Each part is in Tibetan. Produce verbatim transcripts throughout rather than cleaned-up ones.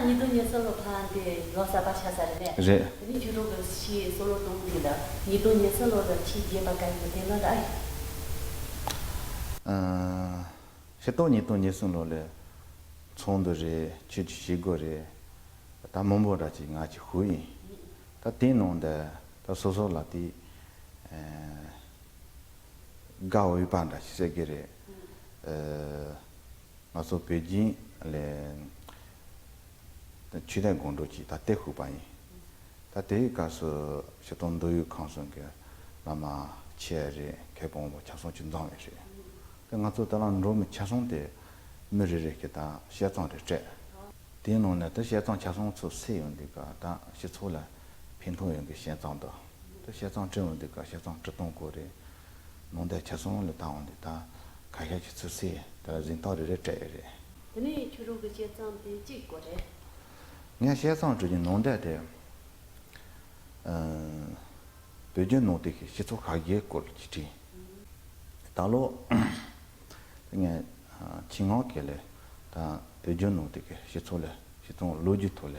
ཉིས་སྟོང་ཉེར་གསུམ་ལོ་ཕར་འདི་ལོ་གསར་པ་ཆགས་ས་རེད་ལས། རེད། དེ་ནས་ཁྱོད་རང་གི་ཕྱིའི་སྲོག་བློ་གཏོང་མི་ལ་ཉིས་སྟོང་ཉེར་གསུམ་ལོ་ལ་ཕྱིའི་རྒྱས་པ་ག་ཡིན་པ་དེ་ལ་ར་ཨེ། ཨ། ཕྱི་ལོ་ཉིས་སྟོང་ཉེར་གསུམ་ལོ་ལ་ཚོགས་འདུ་རེད། ཆོས་ཀྱི་བྱེད་སྒོ་རེད། ད་མང་པོ་འདྲ་ཅིག་ང་ཅིག་ཧུར་ཡིན། ད་དེའི་ནང་དུ་ད་སོ་སོ་ལ་དེ་ཨ་དགའ་འོས་པ་འདྲ་ཞིག་ཟེར་གི་རེད། ཨ། ང་ཚོ་པེ་ཅིང་ལ་ཆོས་དད་སྒོམ་སྒྲུབ་ཅིག་ད་དེ་ཞུགས་པ་ཡིན། ད་དེའི་སྐབས་སུ་སྤྱིར་བཏང་མདོ་དབུས་ཁམས་གསུམ་གྱི་བླ་མ་མཆེད་རེད། མཁས་པ་དབང་པོ་ཆ་ཚང་ཅིག་འཛོམས་པ་རེད། དེ་ང་ཚོ་དེ་ལ་འགྲོ་མི་ཆ་ཚང་དེ་མི་རེ་རེ་གིས་ད་བཤད་རྩོམ་རེ་སྤྲད། དེའི་ནང་ནས་ད་བཤད་རྩོམ་ཆ་ཚང་ཚུར་གཟིགས་ཡོང་དུས་སྐབས་ད་སྤྱི་ཚོགས་ལ་ཕན་ཐོགས་ཡོང་གི་བཤད་རྩོམ་འདུག་ད་བཤད་རྩོམ་བྲིས་ཡོང་དུས་སྐབས་བཤད་རྩོམ་བྲིས་སྟངས་སྐོར་རེད། ནང་དོན་ཆ་ཚང་ལ་བལྟ་འོང་དུས་ད་ཁ་ཤས་ཅིག་ཚུར་གཟིགས། ད་གཟིགས་རྟགས་རེ་རེ་སྤྲད་ཡོད་རེད། དེ་ནས་ཁྱོད་རང་གི་བཤད་རྩོམ་དེ་གཅིག་སྐོར་རེད། ངས་བཤད་རྩོམ་བྲིས་རྒྱུའི་ནང་དོན་དེ། ཨ། བོད་བརྒྱུད་ནང་བསྟན་གྱི་སྤྱི་ཚོགས་ཁ་གསལ་སྐོར་གྱི་བྲིས། ད་ལོ་ངས་ཆེད་མངགས་ཀྱིས་ལས་ད་བོད་བརྒྱུད་ནང་བསྟན་གྱི་སྤྱི་ཚོགས་ལ་སྤྱི་ཚོགས་ལོ་རྒྱུས་ཐོག་ལ་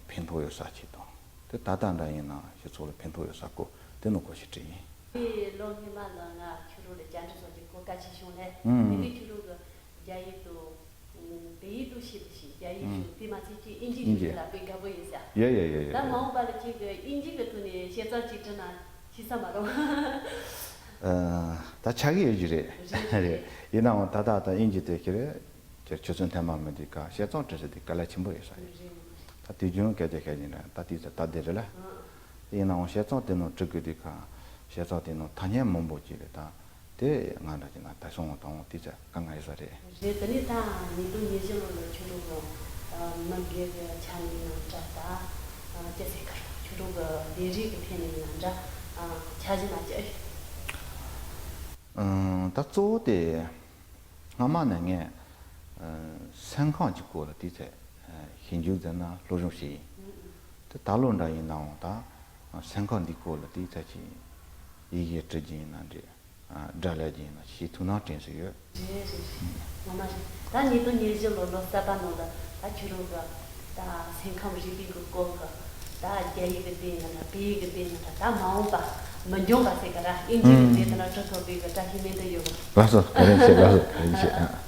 ཕན་ཐོགས་ཡོད་ས་ཅིག་དང་། དེ་ད་ལྟ་འདྲ་ཡིན་ན་སྤྱི་ཚོགས་ལ་ཕན་ཐོགས་ཡོད་ས་སྐོར་དེ་ནང་སྐོར་ཞིག་བྲིས་ཡིན། དེ་ལོ་སྔོན་མ་ལ་ང་ཁྱོད་རང་ལ་བཅར་འདྲི་སོགས་ཀྱི་གོ་སྐབས་ཅིག་བྱུང་ལས། ཨང་། དེ་ནས་ཁྱོད་རང་གི་རྒྱ་ཡིག་དང་། བོད་ཡིག་ཏུ་ཞིབ་ཞིབ་རྒྱ་ཡིག་ཨུམ། ཞུ་དེ་མ་ཚད་ཅིག་དབྱིན་ཇི་ཞུ་དེ་ལ་དཔེ་དགའ་པོ་ཡིན་ས། ཡ་ཡ་ཡ་ཡ། ད་མ་འོངས་པ་ལ་ཅིག་གི་དབྱིན་ཇི་གི་ཐོག་ནས་བཤད་རྩོམ་ཅིག་བྲིས་ན་ཤེས་ས་མ་རུང་། ཨ། ད་ཆགས་ཀྱི་ཡོད་ཀྱི་རེད། རེད་རེད། རེད། ཡིན་ནའང་ད་ལྟ་ད་དབྱིན་ཇི་དེ་ཁྱེད་རེད། ཁྱེད་ཆུ་ཚོད་མཐའ་མ་མི་འདུག་ག་བཤད་རྩོམ་བྲིས་ས་དེ་དཀའ་ལས་ཆེན་པོ་ཡོད་ས་རེད། རེད། ད་དུས་རྒྱུན་སྐད་ཆ་བཤད་ཀྱི་རེད། ད་དུས་ཚོད་ད་དེ་རེད་ལ། ཨང་། ཡིན་ནའང་བཤད་རྩོམ་དེ་ནང་བྲི་དགོས་དུས་ག་བཤད་རྩོམ་དེ་ནང་ཐ་སྙད་མང་པོ་ཅིག་རེད་ད། དེ་ང་འདྲ་ཅིག་ན་ད་སོང་བ་དང་དེ་ཚོ་དཀའ་ངལ་ཡོད་ས་རེད། རེད། དེ་ནས་ད་ཉིས་སྟོང་ཉེར་བཞི་ལོ་ལ་ཁྱོད་རང་གི་མི་སྒེར་གྱི་ཆ་ནས་ཡིན་ན་འདྲ། ད་ཅི་ཟེར་གི་རེད། ཁྱོད་རང་གི་ལས་རིགས་ཀྱི་ཐད་ནས་ཡིན་ན་འདྲ། འཆར་གཞི་ན་ཅི། ཨང་། ད་གཙོ་བོ་དེ་སྔ་མ་ནས་ངས་སེམས་ཁམས་ཀྱི་སྐོར་ལ་དེ་ཚོ་ཞིབ་འཇུག་མཛད་ན་སློབ་སྦྱོང་བྱས་ཡིན། དེ་ད་ལོ་འདྲ་ཡིན་ནའང་ད་སེམས་ཁམས་འདི་སྐོར་ལ་དེ་ཚོ་ཅིག་ཡི་གེ་འབྲི་རྒྱུ་ཡིན་ན་འདྲ། ཨ། སྒྲ་ལས་ཀྱི་ཡིན་ན་ཞེས་ཐུགས་སྣང་དྲན་སྲོལ་ཡོད། རེད་རེད་རེད། ངོ་མ་རེད། ད་ཉིས་སྟོང་ཉེར་བཞི་ལོ་ལོ་གསར་པ་ནང་ལ་ད་ཁྱོད་རང་གི་ད་སེམས་ཁམས་རིག་པའི་གི་སྐོར་གི་ད་རྒྱ་ཡིག་གི་དེ་ཡིན་ན་བོད་ཡིག་གི་དེ་ཡིན་ན་ད་མ་འོངས་པ་མི་འགྱངས་པ་ཟེར་གི་ར། དབྱིན་ཇི་གི་ཨང་། དེ་ད་ན་འབྲི་ཐུབ་པའི་གི་བཀྲ་ཤིས་སྨོན་འདུན་ཡོད། ལགས་སོ། བཀའ་དྲིན་ཆེ། ལགས་སོ། བཀའ་དྲིན་ཆེ། ཨ།